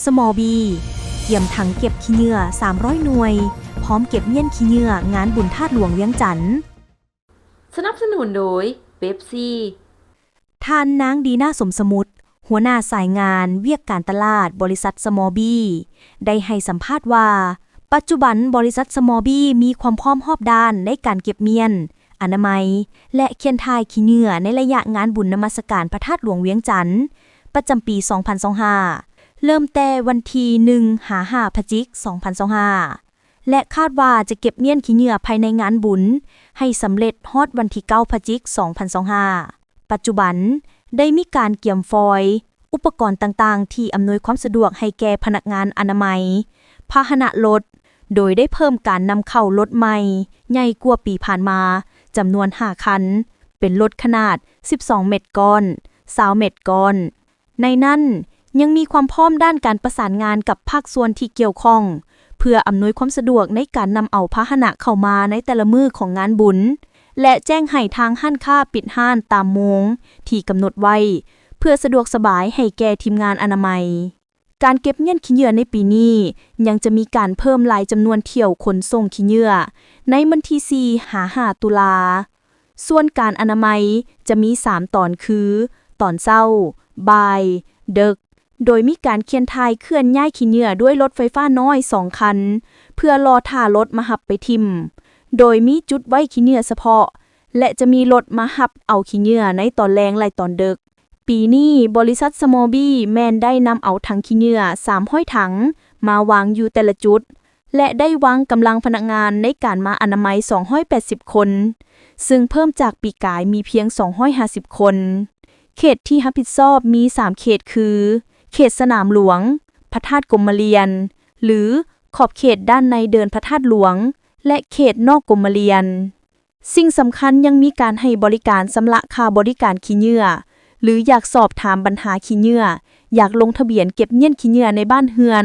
ສະມໍບີ ກຽມຖັງເກັບຂີ້ເຫຍື້ອສາມຮ້ອຍໜ່ວຍ ພ້ອມເກັບມ້ຽນຂີ້ເຫຍື້ອງານບຸນທາດຫຼວງວຽງຈັນ. ສະໜັບສະໜູນໂດຍ ເປັບຊີ. ທ່ານນາງ ດີນາ ສົມສະໝຸດ ຫົວໜ້າສາຍງານວຽກການຕະຫຼາດບໍລິສັດສະມໍບີ ໄດ້ໃຫ້ສຳພາດວ່າ ປັດຈຸບັນບໍລິສັດສະມໍບີມີຄວາມພ້ອມຮອບດ້ານໃນການເກັບມ້ຽນ, ອະນາໄມ ແລະ ເຄຍນຖ່າຍຂີ້ເຫຍື້ອໃນໄລຍະງານບຸນນະມັດສະການພະທາດຫຼວງວຽງຈັນ ປະຈຳປີສອງພັນຊາວຫ້າ ເລີ່ມແຕ່ວັນທີໜຶ່ງ ຫາ ຫ້າ ພະຈິກ ສອງພັນຊາວຫ້າ ແລະ ຄາດວ່າຈະເກັບມ້ຽນຂີ້ເຫຍື້ອພາຍໃນງານບຸນໃຫ້ສຳເລັດຮອດວັນທີເກົ້າ ພະຈິກ ສອງພັນຊາວຫ້າ. ປັດຈຸບັນໄດ້ມີການກຽມຟອຍ ອຸປະກອນຕ່າງໆ ທີ່ອຳນວຍຄວາມສະດວກໃຫ້ແກ່ພະນັກງານອະນາໄມ, ພາຫະນະລົດ, ໂດຍໄດ້ເພີ່ມການນຳເຂົ້າລົດໃໝ່ໃຫຍ່ກວ່າປີຜ່ານມາ ຈຳນວນຫ້າຄັນ, ເປັນລົດຂະໜາດສິບສອງແມັດກ້ອນ, ຊາວແມັດກ້ອນ. ໃນນັ້ນຍັງມີຄວາມພ້ອມດ້ານການປະສານງານກັບພາກສ່ວນທີ່ກ່ຽວຂ້ອງ ເພື່ອອຳນວຍຄວາມສະດວກໃນການນຳເອົາພາຫະນະເຂົ້າມາໃນແຕ່ລະມື້ຂອງງານບຸນ ແລະ ແຈ້ງໃຫ້ທາງຮ້ານຄ້າປິດຮ້ານຕາມໂມງທີ່ກຳນົດໄວ້ ເພື່ອສະດວກສະບາຍໃຫ້ແກ່ທີມງານອະນາໄມ. ການເກັບມ້ຽນຂີ້ເຫຍື້ອໃນປີນີ້ ຍັງຈະມີການເພີ່ມຫຼາຍຈຳນວນຖ້ຽວຂົນສົ່ງຂີ້ເຫຍື້ອໃນວັນທີສີ່ ຫາ ຫ້າ ຕຸລາ. ສ່ວນການອະນາໄມຈະມີສາມຕອນຄື ຕອນເຊົ້າ, ບ່າຍ, ເດິກ, ໂດຍມີການຄຽນຖ່າຍເຄື່ອນຍ້າຍຂີ້ເຫຍື້ອດ້ວຍລົດໄຟຟ້ານ້ອຍສອງຄັນ ເພື່ອລໍຖ້າລົດມາຮັບໄປຖິ້ມ, ໂດຍມີຈຸດໄວ້ຂີ້ເຫຍື້ອສະເພາະ ແລະ ຈະມີລົດມາຮັບເອົາຂີ້ເຫຍື້ອໃນຕອນແລງ ແລະ ຕອນເດິກ. ປີນີ້ ບໍລິສັດສະມໍບີ ແມ່ນໄດ້ນຳເອົາຖັງຂີ້ເຫຍື້ອສາມຮ້ອຍຖັງມາວາງຢູ່ແຕ່ລະຈຸດ ແລະ ໄດ້ວາງກຳລັງພະນັກງານໃນການມາອະນາໄມສອງຮ້ອຍແປດສິບຄົນ, ເຊິ່ງເພີ່ມຈາກປີກາຍມີພຽງສອງຮ້ອຍຫ້າສິບຄົນ. ເຂດທີ່ຮັບຜິດຊອບມີສາມເຂດຄື ເຂດສະໜາມຫຼວງ, ພະທາດກົມມະລຽນ ຫຼື ຂອບເຂດດ້ານໃນເດີ່ນພະທາດຫຼວງ ແລະ ເຂດນອກກົມມະລຽນ. ສິ່ງສຳຄັນຍັງມີການໃຫ້ບໍລິການຊຳລະຄ່າບໍລິການຂີ້ເຫຍື້ອ ຫຼື ຢາກສອບຖາມບັນຫາຂີ້ເຫຍື້ອ, ຢາກລົງທະບຽນເກັບມ້ຽນຂີ້ເຫຍື້ອໃນບ້ານເຮືອນ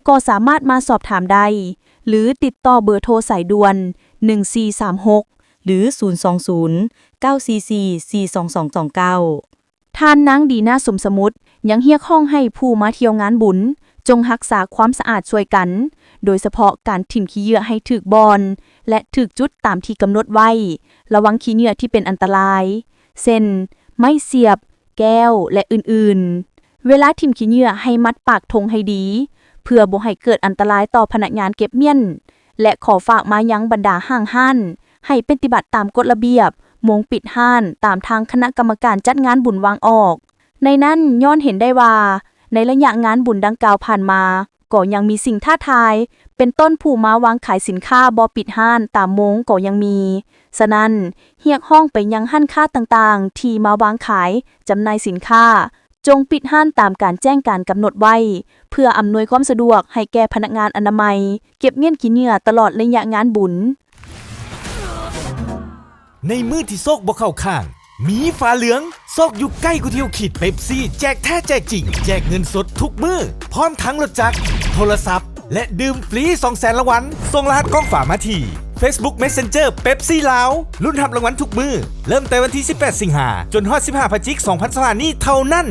ກໍສາມາດມາສອບຖາມໄດ້ ຫຼື ຕິດຕໍ່ເບີໂທສາຍດ່ວນ ໜຶ່ງສີ່ສາມຫົກ ຫຼື ສູນສອງສູນ ເກົ້າສີ່ສີ່ ສີ່ສອງສອງເກົ້າ. ທ່ານນາງ ດີນາ ສົມສະໝຸດ ຍັງຮຽກຮ້ອງໃຫ້ຜູ້ມາທ່ຽວງານບຸນ ຈົ່ງຮັກສາຄວາມສະອາດຊ່ວຍກັນ, ໂດຍສະເພາະການຖິ້ມຂີ້ເຫຍື້ອໃຫ້ຖືກບ່ອນ ແລະ ຖືກຈຸດຕາມທີ່ກຳນົດໄວ້, ລະວັງຂີ້ເຫຍື້ອທີ່ເປັນອັນຕະລາຍ ເຊັ່ນ ໄມ້ສຽບ, ແກ້ວ ແລະ ອື່ນໆ. ເວລາຖິ້ມຂີ້ເຫຍື້ອໃຫ້ມັດປາກຖົງໃຫ້ດີ ເພື່ອບໍ່ໃຫ້ເກີດອັນຕະລາຍຕໍ່ພະນັກງານເກັບມ້ຽນ ແລະ ຂໍຝາກມາຍັງບັນດາຫ້າງຮ້ານ ໃຫ້ປະຕິບັດຕາມກົດລະບຽບໂມງປິດຮ້ານຕາມທາງຄະນະກຳມະການຈັດງານບຸນວາງອອກ. ໃນນັ້ນຍ້ອນເຫັນໄດ້ວ່າ ໃນໄລຍະງານບຸນດັ່ງກ່າວຜ່ານມາ ກໍຍັງມີສິ່ງທ້າທາຍ ເປັນຕົ້ນຜູ້ມາວາງຂາຍສິນຄ້າບໍ່ປິດຮ້ານຕາມໂມງກໍຍັງມີ. ສະນັ້ນ ຮຽກຮ້ອງໄປຍັງຮ້ານຄ້າຕ່າງໆ ທີ່ມາວາງຂາຍ, ຈຳໜ່າຍສິນຄ້າ, ຈົ່ງປິດຮ້ານຕາມການແຈ້ງການກຳນົດໄວ້ ເພື່ອອຳນວຍຄວາມສະດວກໃຫ້ແກ່ພະນັກງານອະນາໄມ ເກັບມ້ຽນຂີ້ເຫຍື້ອຕະຫຼອດໄລຍະງານບຸນ. ໃນມື້ທີ່ໂຊກບໍ່ເຂົ້າຂ້າງ ມີຟ້າເຫຼືອງ ໂຊກຢູ່ໃກ້ກວ່າທີ່ເຮົາຄິດ. ເປັບຊີ ແຈກແທ້ແຈກຈິງ ແຈກເງິນສົດທຸກມື້ ພ້ອມທັງລົດຈັກ, ໂທລະສັບ ແລະ ດື່ມຟຣີສອງແສນລາງວັນ. ສົ່ງລະຫັດກ້ອງຝາມາທີ່ Facebook Messenger ເປັບຊີລາວ ລຸ້ນຮັບລາງວັນທຸກມື້ ເລີ່ມແຕ່ວັນທີສິບແປດ ສິງຫາ ຈົນຮອດສິບຫ້າ ພະຈິກ ສອງພັນຊາວຫ້ານີ້ເທົ່ານັ້ນ.